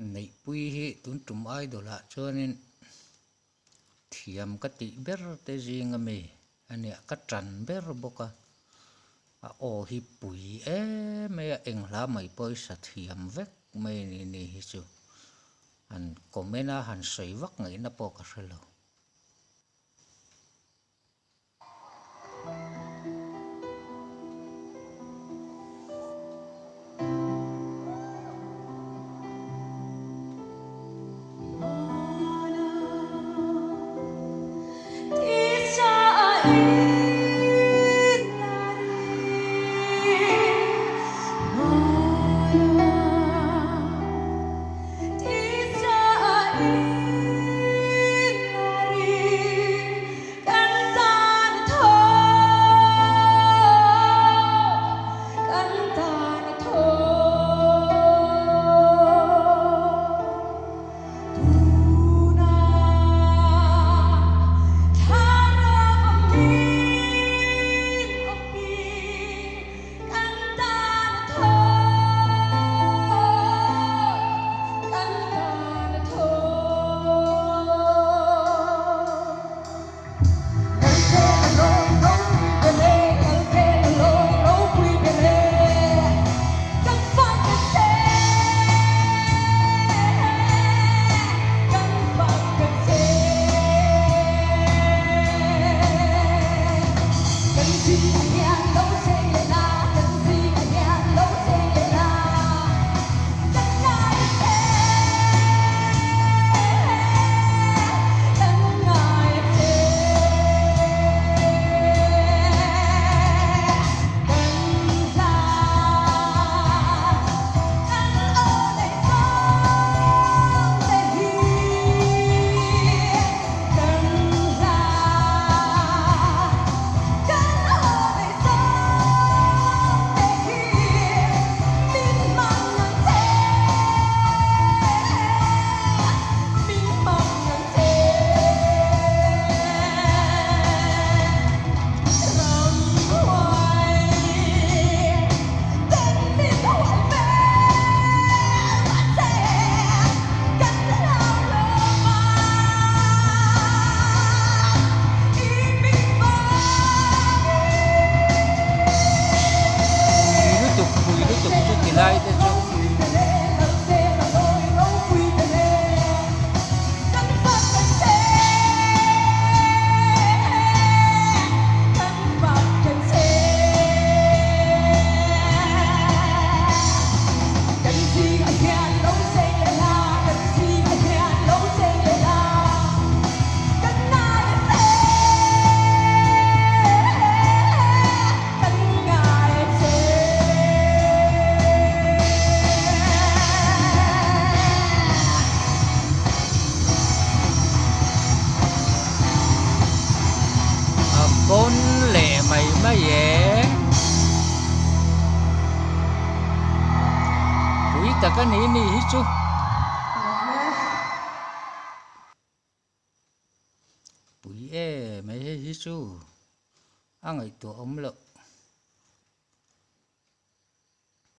Neihpui hi tun tum idol ah chuanin thiam ka tih ber te zing ami a nia ka tan ber bawk a a aw hi pui em mai a eng hla mai pawh hi sa thiam vek mai a ni ni hi chu han comment a han sawi vak ngaihna pawh ka hre lo. Pui lutuk pui lutuk chu ti lai te chu. A pawn leh mai mai e. Pui tak a ni ni hi chu. Pui e mai hei hi chu a ngaihtuah awm loh.